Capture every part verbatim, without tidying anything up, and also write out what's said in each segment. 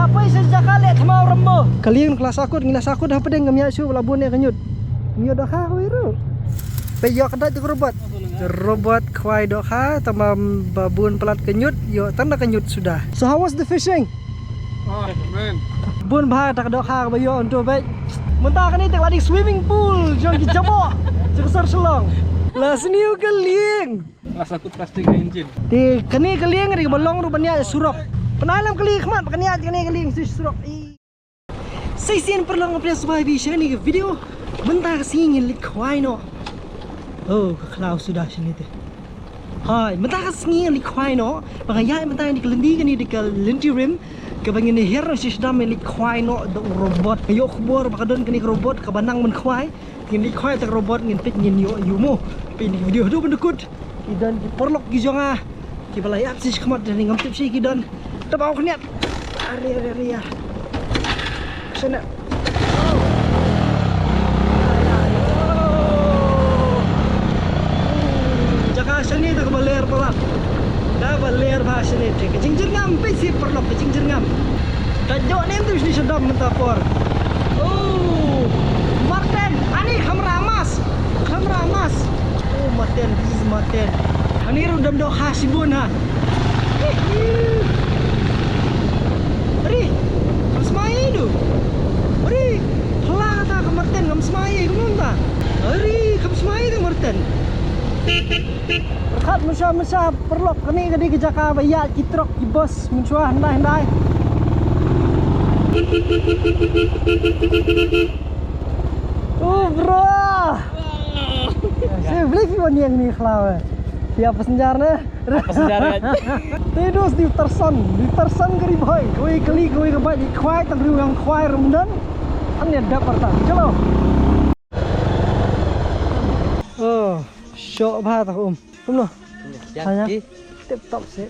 Apai sa jaka leh thymmai u Rambo. Ka lieng ka la sakut, ngi la sakut hapdeng, ngam ïa shu ba la bun ïa ka ñiut. Ngam ïoh dohkha kawei ruh. Peit, ïoh ka dait ka robot. Robot khwai dohkha, tangba ba bun palat ka ñiut, ïoh tang da ka ñiut suda. So how was the fishing? Oh, man. Bun bha kata ka dohkha kaba ïoh hangto, peit. Mynta kane te ka la dei swimming pool jong ki jaboh jong ka sor Shillong. La sniew ka lieng. La sakut plastik ha engine. Te kane ka lieng ka dei kaba long ruh ban ïaid surok. Pynai lem kali khmat ba kan ïaid kane ka lieng sha surok. Sa shisien paralok, nga pdiang sngewbha ïa phi sha kane ka video. Mynta ka sngi ngin leit khwai noh. Oh, ka khlaw suda shane te. Hai, mynta ka sngi ngin leit khwai noh. Ba nga ïaid mynta kane ka lynti, kane dei ka lynti rim. Kaba ngin ïa hiar noh sha sdang, ngin leit khwai noh da u robot. Nga ïoh khubor ba ka don kane ka robot kaba nang ban khwai. Ngin leit khwai da ka robot, ngin peit ngin ïoh aïu mo. Peit ïa kane ka video haduh ban da kut. Ki don ki paralok ki jong nga kiba la ïap sha khmat, te ngam tip shuh ki don. Tap, aw khniat. Are, are, are, are. Shana. Jaka shane te kaba ler palat. Kaba ler bha shane te. Ka jingjyrngam, peit shi paralok, ka jingjyrngam. Ka jok ne em tu shane sha dam mynta por. Oh, marten, ani khamra mas. Khamra mas. Oh, marten, this is marten. Ani ruh dam dohkha shibun ha. Ari, kham smai du. Ari, phala kata ka marten, kham smai, kumno ta. Ari, kham smai ka marten. Pyrkhat mynshuwa mynshuwa paralok, kane ka dei ka jaka ba ïaid ki trok, ki bus mynshuwa hyndai hyndai. Oh, bro. Shu blei phi wan ïeng ni khlaw eh. Phi ïa passenger ne? Passenger eh. Te dos di Tarzan, di Tarzan ka ri bhoi. Kawei kali, kawei ka bike, di khwai, tang riewïong khwai ruh ym don. An ïa dap artat. Chalo. Oh, shoh bha ta um. Kumno? Tip top seh.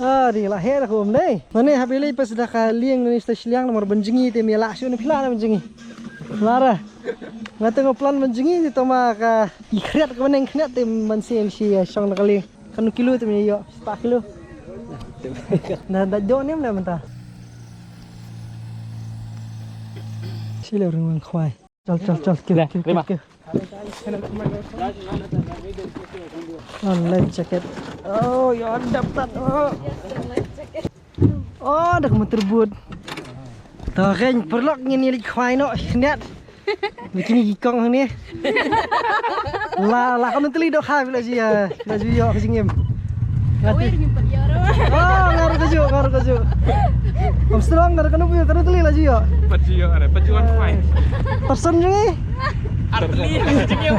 Ah, dei la heh da ka um dei. Nane hap ïaleit pas da ka lieng nane sha shiliang namar ban jngi te me lah shuh ne phi lah ban jngi. Lah ra. Nga te nga plan ban jngi te tangba ka i khriat ka baneng khriat te man sien shi shong da ka lieng. Kano kilo te me ïoh? Spah kilo. Na da jok ne em le mynta. Shi le rung khwai. Chal, chal, chal, kiew, kiew, kiew, kiew. Oh, life jacket. Oh, ïa dap tat. Oh. Oh, da ka motor boat. To keiñ paralok ngin ïa leit khwai noh, khyndiat. Bikini ki kong hangne. La, la kano tylli dohkha phi la ju ïa, phi la ju ïoh ka jingim. Nga te. Kawei ruh ngim pat ïoh ruh. Oh, nga ruh kajuh, nga ruh kajuh. Ngam sdang nga ruh kano phi, kano tylli la ju ïoh. Pat ju ïoh re, pat ju wan khwai. Tarzan jong ngi. Ar tylli la ju ïoh.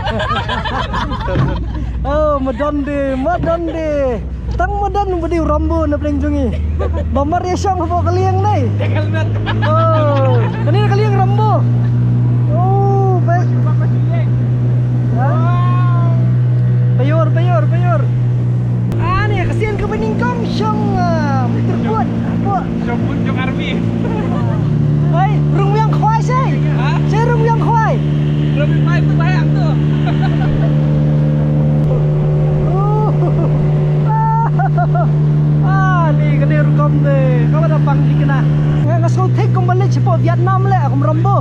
Oh, madan de, madan de. Tang madan ba dei u Rambo na pdeng jong ngi. Ba mar ïa shong hapoh ka lieng nai. Oh, kane ka lieng Rambo. Oh, ba. Ha? Payor, payor, payor. Ani ka sien kaba nyngkong shong, ah, motor boat. Shong boat jong army. Hei, rung wiang khwai sei. Ha? Sei rung wiang khwai. Rung wiang khwai tu banyak tu. Ah, ni kane rukom de. Kaba da pang di kena. Nga, nga sngewthuh kum ba leit shapoh Vietnam leh, kum Rambo.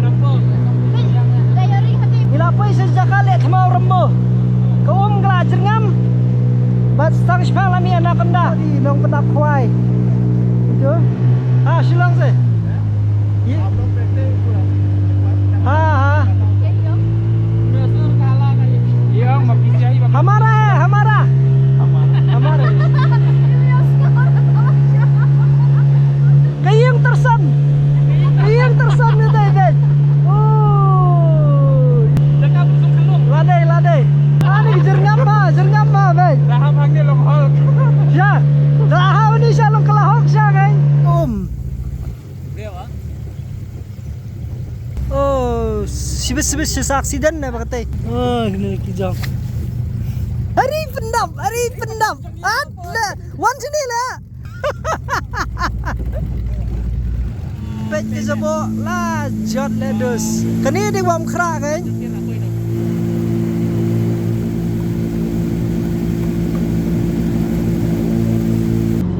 Rambo. Ngi la poi sha jaka leh thymmai u Rambo. Ka um ka la jyrngam. Bad tang shipang la mih anaconda. Di nongpynap khwai. Itu. Ha, Shillong se. Ye. Ha, ha. Hamara hai, hamara. Hamara. Ka ïing Tarzan. Ka ïing Tarzan ne dei dei. Oh. Lade, lade. Ani jyrngam ba, jyrngam ba, bej. Dah hap hangne long Hulk. Ya. Dah hap ni sha long kala Hulk sha kai. Um. Oh, sibit sibit sisa accident na ba katai. Oh, kini ki jam. Hari pendap, hari pendap. At la, wan sini la. Peit ka jaboh la jot le dus. Kane dei wam khra kan.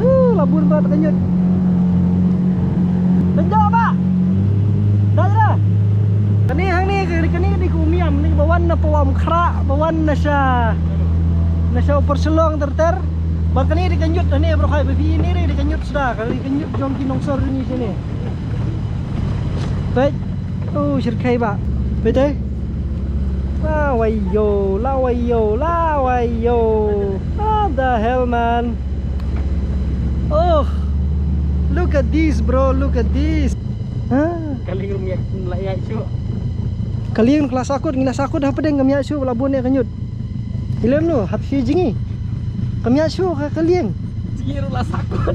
Woo, la bun bad ka ñiut. Na pawam khra, pawan na sha, na sha u por Shillong ter ter. Ba kane dei ka ñiut, ne bro, hai ba phi ne dei ka ñiut suda, ka dei ka ñiut jong ki nongsor ni sini. Peit. Oh, shirkhai ba. Peit eh. La wai yo, la wai yo, la wai yo. What the hell, man? Oh, look at this, bro. Look at this. Huh? Ka lieng ruh ngi la ïaid shuh. Ka lieng ka la sahkut, ngi la sahkut hapdeng, kam ïaid shuh ba la bun ïa ka ñiut. Ilem no, hap shi jngi. Kam ïaid shuh ka, ka lieng. Jngi ruh la sahkut.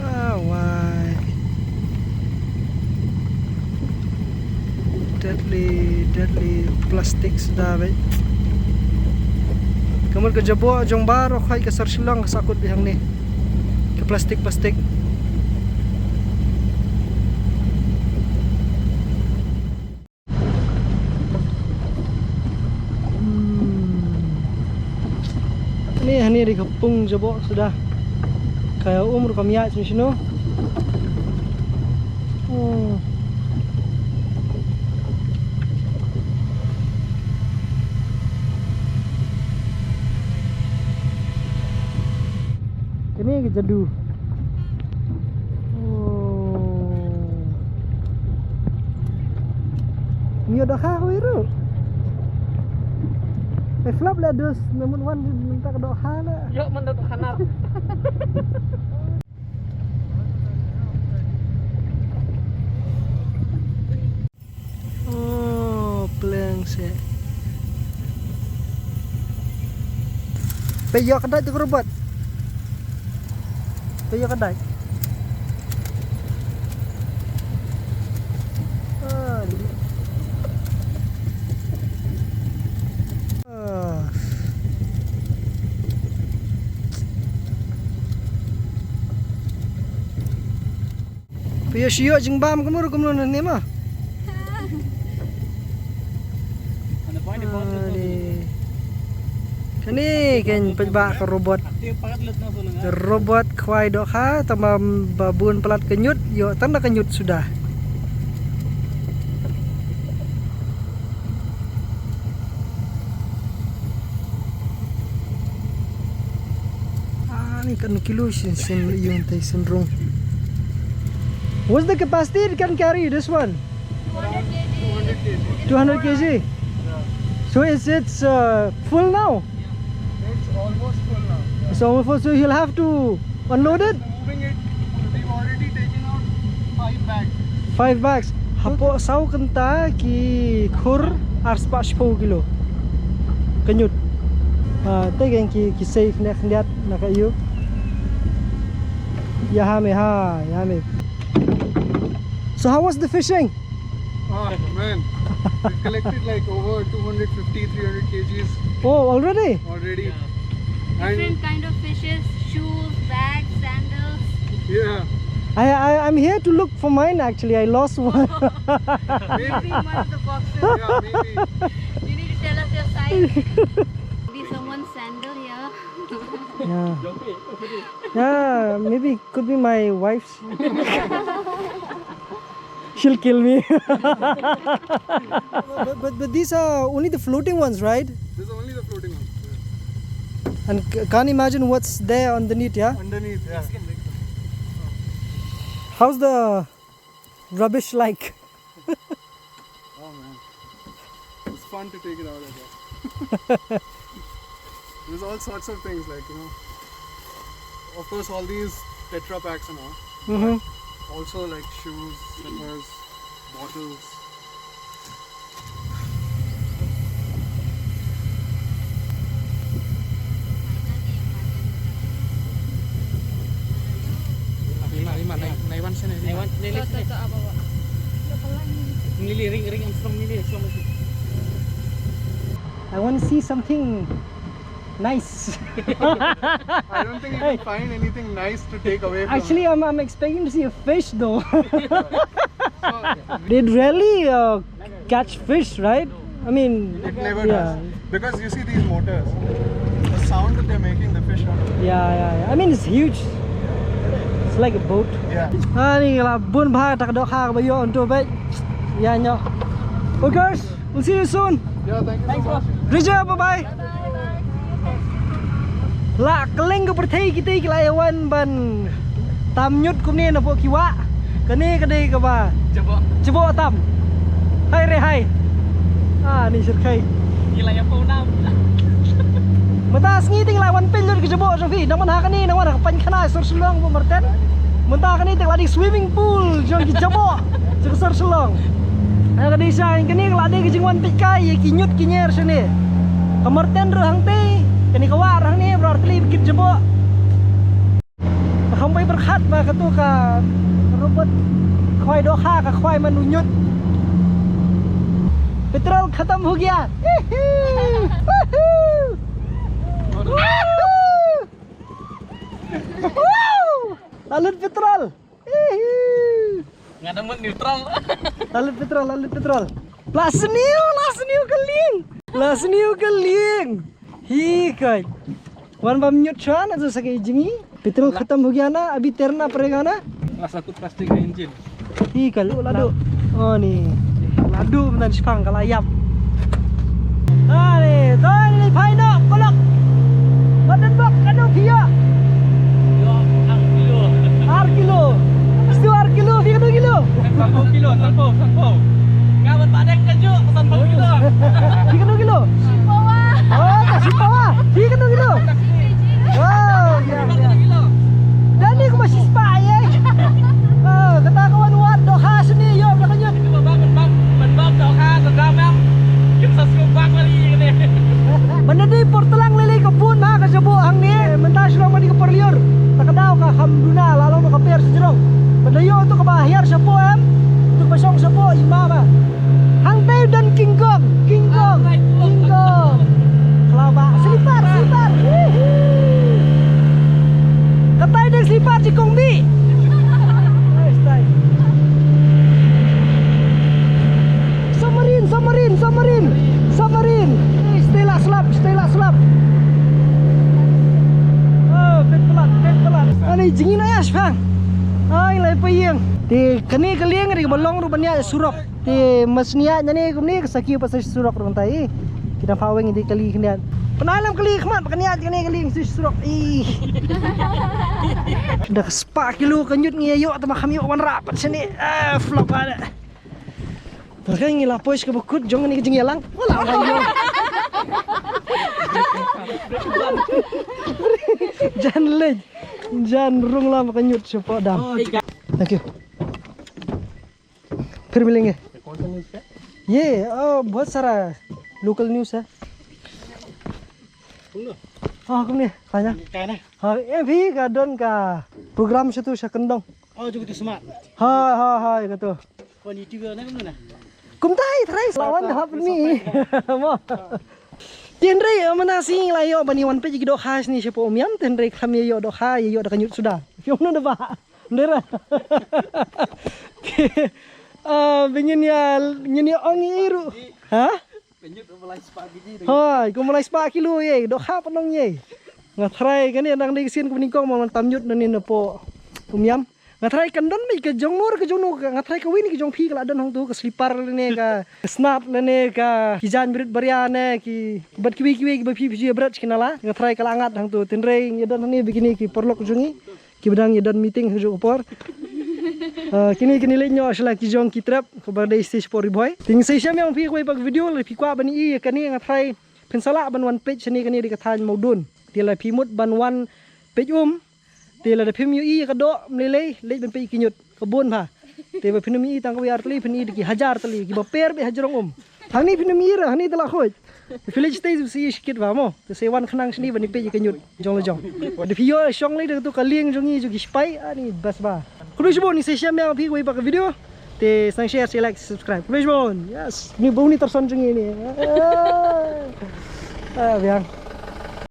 Ah, wai. Deadly, deadly plastic suda beit. Ka mut ka jaboh jong baroh khoit ka sor Shillong ka sahkut beit hangne. Ka plastic, plastic. Hmm. Ni, ni dei ka pung jaboh suda. Ka um ruh kam ïaid shisha no. Oh. Kane ka jadu. Oh. Mih dohkha kawei ruh. Ai flop la dus, namun wan mynta ka dohkha la. Ïoh mynta dohkha nar. Oh, pleng seh. Peit ïoh ka dait ka robot. Peit ïoh ka dait. Ah, di. Ah. Phi ïoh shu ïoh jingbam kumno kumno nangne ma. Kane kan pynbha ka robot. Ka robot khwai dohkha, tang ba bun palat ka ñiut, ïoh tang da ka ñiut suda. Ah, ni kan kilo sien sien ïoh tai sien rung. What's the capacity it can carry, this one? Two hundred K G. Two hundred K G? Yeah. So is it, uh, full now? It's almost full now. Yeah. It's almost full, so you'll have to unload it? Moving it, we've already taken out five bags. Five bags. Hapoh saw kynta ki khur ar spah shiphew kilo. Ka ñiut. Ah, te keiñ ki, ki save ne khyndiat na ka ïew. Ïa ha me ha, ïa me. So how was the fishing? Ah, man. We collected, like, over two hundred fifty, three hundred K Gs. Oh, already? Already. Yeah. And different kind of fishes, shoes, bags, sandals. Yeah. I, I, I'm here to look for mine, actually. I lost one. Maybe. Maybe in one of the boxes. Yeah, maybe. You need to tell us your size. Be someone's sandal here. Yeah. Yeah, maybe could be my wife's. She'll kill me. But, but, but these are only the floating ones, right? These are only the floating ones. Yeah. And c-, can't imagine what's there underneath, yeah? Underneath, yeah. How's the rubbish like? Oh, man. It's fun to take it out, I guess. There's all sorts of things, like, you know, of course, all these Tetra packs and all. Mm-hmm. But also, like, shoes, slippers, bottles. Lima, lima, nai-, naiwan sini, naiwan. Nili, nili, ring, ring Armstrong nili, so masih. I want to see something nice. I don't think you can find anything nice to take away from it. Actually, I'm, I'm expecting to see a fish though. So, it really, uh, catch fish, right? I mean, it never does. Because you see these motors, a Sound that they're making the fish out of. Yeah, yeah, yeah. I mean, it's huge. It's like a boat. Yeah. Ani la bun bha ta ka dohkha kaba ïoh hangto bad. Ya nyok. Okay, guys, we'll see you soon. Yeah, thank you so much. Roger, bye bye. La kylleng ka pyrthei kita ki la ïa wan ban tam ñiut kumne napoh ki wah. Kane ka dei kaba jaboh. Jaboh tam. Hai re hai. Ah, ni shyrkhei. Ki la ïa pau nam. Mynta sngi te ngi la wan peit lut ka jaboh jong phi. Nang wan ha kane, nang wan ha ka Paiñkhana sor Shillong, Mawmarten. Mynta kane te ka la dei swimming pool jong ki jaboh jong ka sor Shillong. Ha ka dei sha kane ka la dei ka jingwan peit kai ïa ki ñiut ki ñier shane. Ka Marten ruh hangtei, kane ka wah ruh hangne, baroh artylli ba kit jaboh. Ka kham bai pyrkhat ba katu ka robot khwai dohkha, ka khwai man u ñiut. Petrol khatam ho gaya. Woohoo! Woohoo! Woo! La lut petrol. Woohoo! Nga da mut neutral. La lut petrol, la lut petrol. La sniew, la sniew ka lieng. La sniew ka lieng. Hi kai. Wan bam ñiut shuwa na tu sa ka jingi. Petrol khatam ho gaya na, abhi terna padega na. Rasa tu plastik ka engine. Hi kai, la duh. Oh ni. La duh mynta shipang ka la ïap. Ah ni, to ni phai noh, kolok. Badan bok kano phi ïoh? Ïoh ar kilo. Ar kilo. Stu ar kilo, phi kano kilo? Sanphew kilo, sanphew, sanphew. Nga ban padeng ka juk, sanphew kilo. Phi kano kilo? Shiphew. Oh, ka shiphew. Phi kano kilo? Oh, ya, ya. Dani kumba shispah ïa. Oh, kata ka wan wad dohkha shane ïoh ba ka ñiut. Ban bam, ban bam, ban bam dohkha, sa dam em. Kim sa sngewbang lagi kane. Ban da dei por tlang lei lei ka bun ha ka jaboh hangne. Mynta shu long ban dei ka por lyiur. Ta ka daw ka kham duna la long ka per sha jrong. Ban da ïoh tu kaba hiar shapoh em. Tu kaba shong shapoh i ma ba. Hangtei don King Kong, King Kong, King Kong. Khlaba, slipar, slipar. Hihi. Katai dei slipar jong Kong Bi. Nice, nice. Submarine, submarine, submarine. Submarine. Eh, stay la slap, stay la slap. Oh, pet palat, pet palat. Ani jingin aya shpang. Ai, lai pa ïeng. Te kane ka lieng ri ba long ruh ban ïa surok. Te mas nia ñane kumne ka saki pa sa surok rong tai. Kita paweng di kali kniat. Pynai lam kali khmat pa kniat kane kali sa surok. Ih. Da ka spah kilo ka ñiut ngi ïoh ta ma kham ïoh wan rap pat shane. Ah, flop ada. Ka ngi la poi ka bakut jong ni ka jingïalang. Wala wai ïoh. Jan lej. Jan rung lam ka ñiut shapoh dam. Thank you. फिर मिलेंगे। ये कौन सा न्यूज़ का है? ये, अ, बहुत सारा लोकल न्यूज़ है। Kumno? Ha, kumne, tanya. Kai na? Ha, eh, phi ka don ka program sha tu sha Kyndong. Oh, jong tu Smart. Ha, ha, ha, katu. Wan YouTube na kumno na? Kumta hi, thrai, sa wan hap ni. Mo. Tynrai, eh, mana si la ïoh ban ïa wan peit ki dohkha shane shapoh Umiam, tynrai khlem ïa ïoh dohkha, ïa ïoh da ka ñiut suda. Phi ong no da ba. Ndera. Ah, ba ngin ïa, ngin ïa ong ïa i ruh. Ha? Hooid, kum lai spah kilo ïa, dohkha pynong ïa. Nga tharai kane dang dei ka sien kaba nyngkong ba ngan tam ñiut nangne napoh Umiam. Nga tharai kan don beit ka jong no re ka jong no, nga tharai kawei na ki jong phi ka la don hangto, ka slipar lane ka snat lane ka ki jaiñ brit baria ne ki bad kiwei kiwei kiba phi phi ju ïa bret shi ki nala. Nga tharai ka la ngat hangto, tynrai ïa don hangne ba kine ki paralok jong ngi. Kiba dang ïa don meeting ha juh ka por. Ah, kine kine leit noh sha la ki jong ki trep kaba dei stage por Ri Bhoi. Te ngi sa shem ïa phi kawei pat ka video, lada phi kwah ban ïohi ïa kane nga tharai phin sa lah ban wan peit shane, kane dei ka thaiñ Mawdun. Te lada phi mut ban wan peit um, te lada phim ïohi ïa ka doh ym lei lei, leit ban peit ïa ki ñiut. Ka bun bha. Te ba phin ym ïohi tang kawei ar tylli, phin ïohi da ki hajar tylli kiba per beit ha jrong um. Hangne phin ym ïohi re, hangne te la khuid. Village te sa ïohi shikit bha mo. Te sa wan khnang shane ban ïa peit ïa ka ñiut jong la jong. Da phi ïoh shong lei da katu ka lieng jong ngi jong ki sipai, ani best bha. Khublei shibun, ngi sa shem ïa phi kawei pat ka video. Te sngewbha share, share, like, subscribe. Khublei shibun. Yes. Ni bun ni tarson jong ngi ni. Ah, biang.